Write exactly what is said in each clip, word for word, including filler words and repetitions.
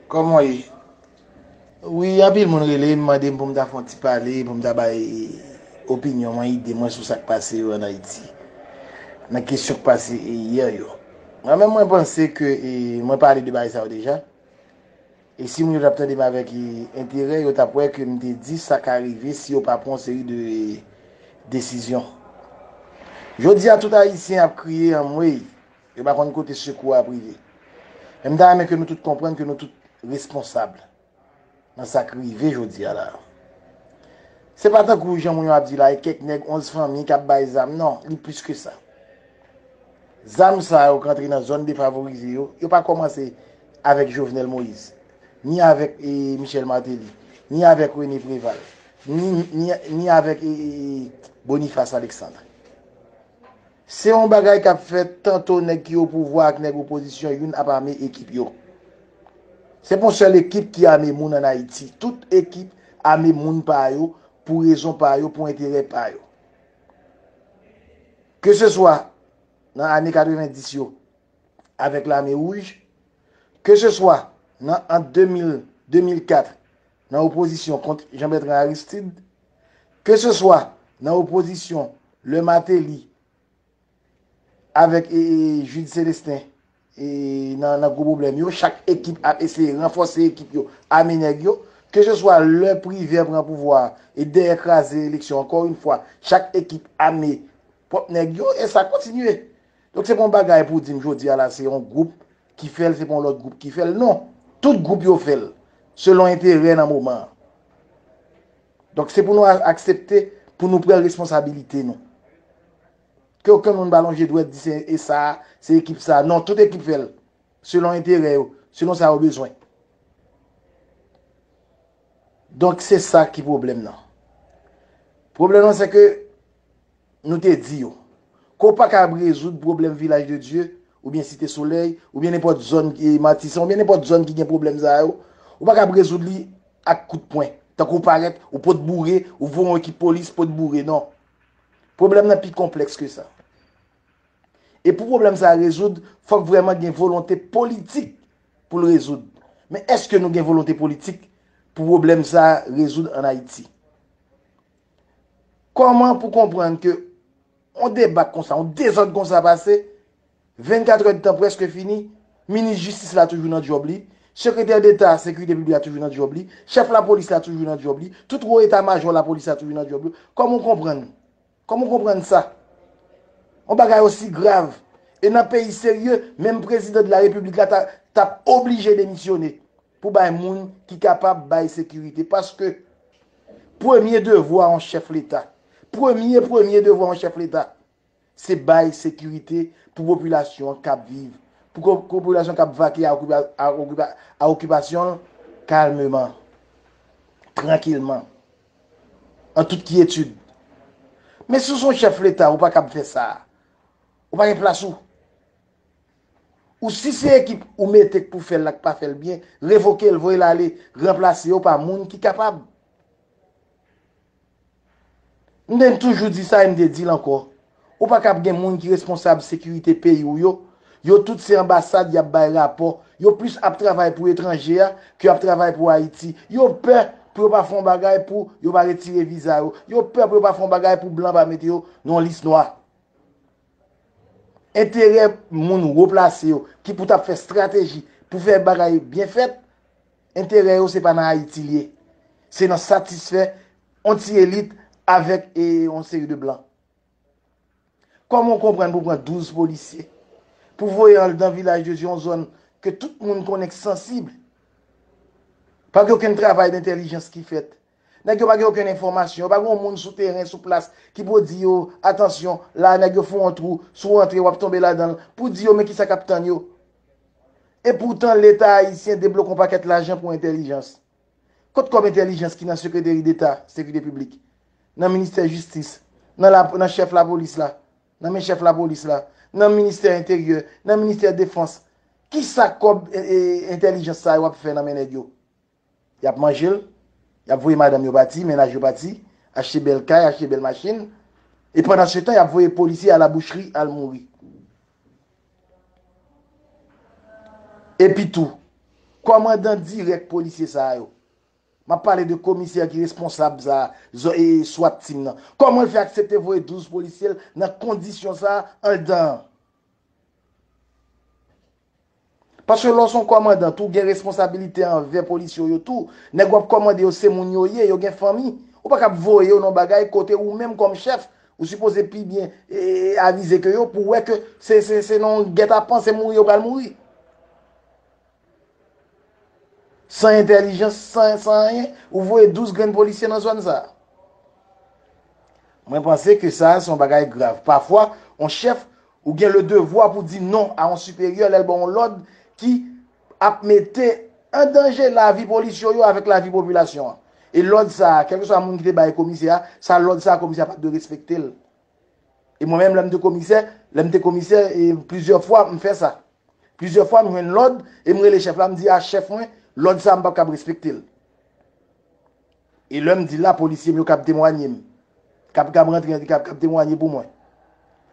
Kòman w ye? Wi, anpil moun rele m, mande m pou m ta fè yon ti pale, pou m ta bay opinyon mwen, ide mwen sou sa k pase yo ann Ayiti. Nan kesyon k pase, e, yè yo. Mwen menm, mwen panse ke, e, mwen pale de bagay sa yo deja. E si moun yo t ap tande m avèk, e, enterè, yo t ap wè ke m te di sa ka rive si yo pa pran yon seri de, e, desizyon. Jodi a, tout Ayisyen ap kriye anmwey. Yo pa konn kote sekou a ap rive. Men m ta renmen ke nou tout konprann ke nou tout responsab nan sa k rive jodi a la. Se pa tankou jan moun yo ap di la, e kèk nèg onz fanmi k ap bay zam. Non, li plis ke sa. Zam sa yo k antre nan zòn defavorize yo, yo pa kòmanse avèk Jovenel Moïse, ni avèk, e, Michel Martelly, ni avèk René Préval, ni, ni, ni avèk, e, e, e, Boniface Alexandre. Se yon bagay k ap fèt tanto nèg ki o pouvwa ak nèg opozisyon youn ap ame ekip yo. Se pa yon sèl ekip ki ame moun ann Ayiti. Tout ekip ame moun pa yo pou rezon pa yo, pou enterè pa yo. Ke se swa nan ane katrevenndis yo avèk Lame Wouj, ke se swa nan ant de mil, de mil kat, nan opozisyon kont Jean Bertrand Aristide, ke se swa nan opozisyon lè Martelly avèk, e, e, Jude Célestin, e, nan, nan gwo pwoblèm yo, chak ekip ap eseye ranfòse ekip yo, ame nèg yo, ke se swa lè Privert pran pouvwa a, e dèyè kraze eleksyon, ankò yon fwa, chak ekip ame pwòp nèg yo, e sa kontinye. Donk, se pa yon bagay pou di m jodi a la, se yon gwoup ki fè l, se pa yon lòt gwoup ki fè l. Non. Tout gwoup yo fè l, selon enterè nan moman an. Donk, se pou nou a-, aksepte, pou nou pran responsabilite nou. Ke okenn moun pa lonje dwèt di se e sa, se ekip sa. Non, tout ekip fè l, selon enterè yo, selon sa yo bezwen. Donk, se sa ki pwoblèm nan. Pwoblèm nan, se ke nou te di yo ke w pa kab rezoud pwoblèm Vilaj de Dye, oubyen Site Solèy, oubyen nenpòt zòn ki Matisan, oubyen nenpòt zòn ki gen pwoblèm sa yo, ou pa kab rezoud li ak kout pwen. Tankou w parèt, ou pot boure, ou voye yon ekip polis pot boure, non. Pwoblèm nan pi konplèks ke sa. E pou pwoblèm sa a rezoud, fòk vrèman gen volonte politik pou l rezoud. Men èske nou gen volonte politik pou pwoblèm sa a rezoud ann Ayiti? Kòman pou konprann ke yon debak konsa, yon dezòd konsa pase, vennkat èdtan prèske fini, minis jistis la toujou nan djòb li, sekretè deta sekirite piblik la toujou nan djòb li, chèf lapolis la toujou nan djòb li, tout wo eta majò lapolis la toujou nan djòb yo? Kòman w konprann? Kòman w konprann sa? Yon bagay osi grav. E nan peyi serye, menm prezidan de la repiblik la ta, t ap oblije demisyone pou bay moun ki kapab bay sekirite. Paske premye devwa yon chèf leta, premye, premye devwa yon chèf leta, se bay sekirite pou popilasyon an k ap viv, pou ko-, popilasyon k ap vake a okipa-, a okipa-, a okipasyon l kalmeman, trankilman, an tout kyetid. Men si w se yon chèf leta, ou pa kab fè sa. Ou pa gen plas ou. Ou si se ekip ou mete k pou fè l la k pa fè l byen, revoke l, voye l ale, ranplase yo pa moun ki kapab. M te toujou di sa e m te di l ankò. Ou pa kab gen moun ki responsab sekirite peyi w yo. Yo tout se anbasad y ap bay rapò. Yo plis ap travay pou etranje a ke ap travay pou Ayiti. Yo pè pou yo pa fè yon bagay pou yo pa retire viza yo. Yo pè pou yo pa fè yon bagay pou blan pa mete yo nan yon lis nwa. Enterè moun wo plase yo ki pou t ap fè estrateji pou fè bagay byen fèt, enterè yo se pa nan Ayiti l ye. Se nan satisfè yon ti elit avèk, e, yon seri de blan. Kòman w konprann pou pran douz polisye, pou voye andan Vilaj de Dye, yon zòn ke tout moun konnen k sansib? Pa gen okenn travay dentèlijans ki fèt. Nèg yo pa gen okenn enfòmasyon. Yo pa gen yon moun sou teren, sou plas, ki pou di yo, "Atansyon, la, nèg yo fè yon twou, si w antre, w ap tonbe ladan l," pou di yo, "Men kisa k ap tann yo." Epoutan, Leta ayisyen debloke yon pakèt lajan pou entèlijans. Kot kòb entèlijans ki nan Sekreteri Deta Sekirite Piblik, nan Ministè Jistis, nan la, nan chèf lapolis la, nan men chèf lapolis la, nan Ministè Enteryè, nan Ministè Defans? Kisa kòb, e, e, entèlijans sa yo ap fè nan men nèg yo? Y ap manje l, y ap voye madanm yo pati, mennaj yo pati, achte bèl kay, achte bèl machin. E pandan se tan, y ap voye polisye a la boucherie al mouri. Epi tou, Kòmandan dirèk polisye sa yo. M ap pale de komisè ki responsab sa, zo- e, swat team nan. Kòman l fè aksepte voye douz polisye l nan kondisyon sa anndan an? Paske lè w se yon kòmandan tou, gen responsabilite anvè polisye w yo tou. Nèg w ap kòmande yo se moun yo ye, yo gen fanmi. Ou pa kab voye yo nan bagay kote ou menm kòm chèf, ou sipoze pi byen e, avize ke yo pou wè ke se, se, se nan yon gètapan, se mouri yo pral mouri. San entèlijans, san, san anyen, ou voye douz grenn polisye nan zòn sa. Mwen panse ke sa, se yon bagay grav. Pafwa, yon chèf, ou gen le devwa pou di non a yon siperyè lè l ba w yon lòd ki ap mete an danje lavi polisye yo avèk lavi popilasyon an. E lòd sa, kèlkeswa moun ki te bay komisè a, sa lòd sa, komisè a pa t dwe respekte l. E mwen menm, lè m te komisè, lè m te komisè, e plizyè fwa, m fè sa. Plizyè fwa, m jwenn lòd, e m rele chèf la, m di, a chèf mwen, lòd sa, m p ap kab respekte l. E lè m di la, polisye m yo kab temwanye m. Kab, kab rantre, kab, kab temwanye pou mwen.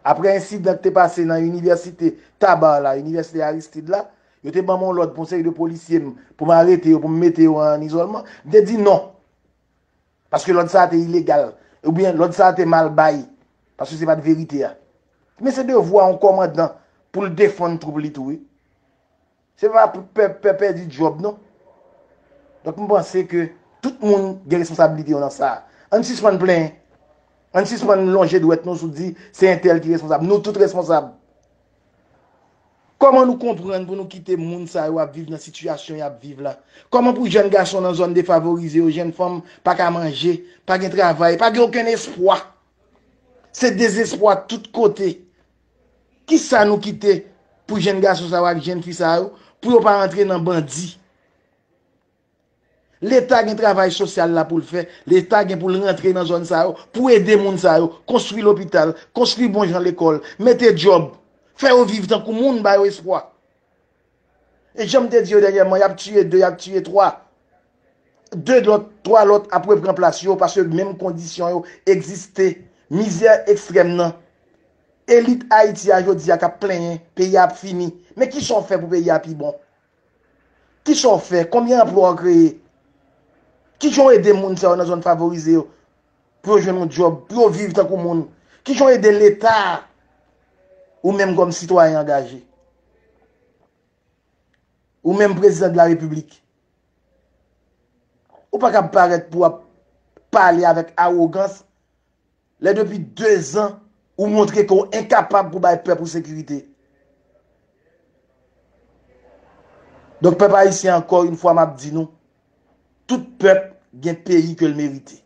Apre ensidan ki te pase nan inivèsite Tabar la, inivèsite Aristide la, yo te ban m yon lòd pou yon seri de polisye m, pou m arete yo, pou m mete yo an izòlman. M te di non. Paske lòd sa a te ilegal. Oubyen lòd sa a te mal bay. Paske se pa t verite a. Men se devwa yon kòmandan pou l defann twoup li tou, wi. Se pa pou pè, pè pèdi djòb, non. Donk, m panse ke tout moun gen responsabilite yo nan sa a. Ann sispann plenyen. Ann sispann lonje dwèt nou sou di se entèl ki responsab. Nou tout responsab. Kòman nou konprann pou nou kite moun sa yo ap viv nan sitiyasyon y ap viv la? Kòman pou jèn gason nan zòn defavorize yo, jèn fanm pa ka manje, pa gen travay, pa gen okenn espwa? Se dezespwa tout kote. Kisa nou kite pou jèn gason sa yo ak jèn fi sa yo, pou yo pa antre nan bandi? Leta gen travay sosyal la pou l fè. Leta gen pou l rantre nan zòn sa yo, pou ede moun sa yo, konstwi lopital, konstwi bon jan lekòl, mete djòb, fè yo viv tankou moun, ba yo espwa. E jan m te di yo dènyèman, y ap tiye de, y ap tiye twa. De lòt, twa lòt ap repran plas yo, paske menm kondisyon yo egziste. Mizè ekstrèm nan. Elit Ayiti a jodi a k ap plenyen, peyi a ap fini. Men kisa w fè pou peyi a pi bon? Kisa w fè? Konbyen anplwa w kreye? Kijan w ede moun sa yo nan zòn favorize yo? Pou yo jwenn yon djòb, pou yo viv tankou moun? Kijan w ede Leta a? Ou menm kòm sitwayen angaje? Ou menm prezidan de la repiblik? Ou pa kab parèt pou w ap pale avèk awogans lè depi dezan ou montre ke w enkapab pou bay pèp ou sekirite. Donk, pèp ayisyen, ankò yon fwa, m ap di nou, tout pèp gen peyi ke l merite.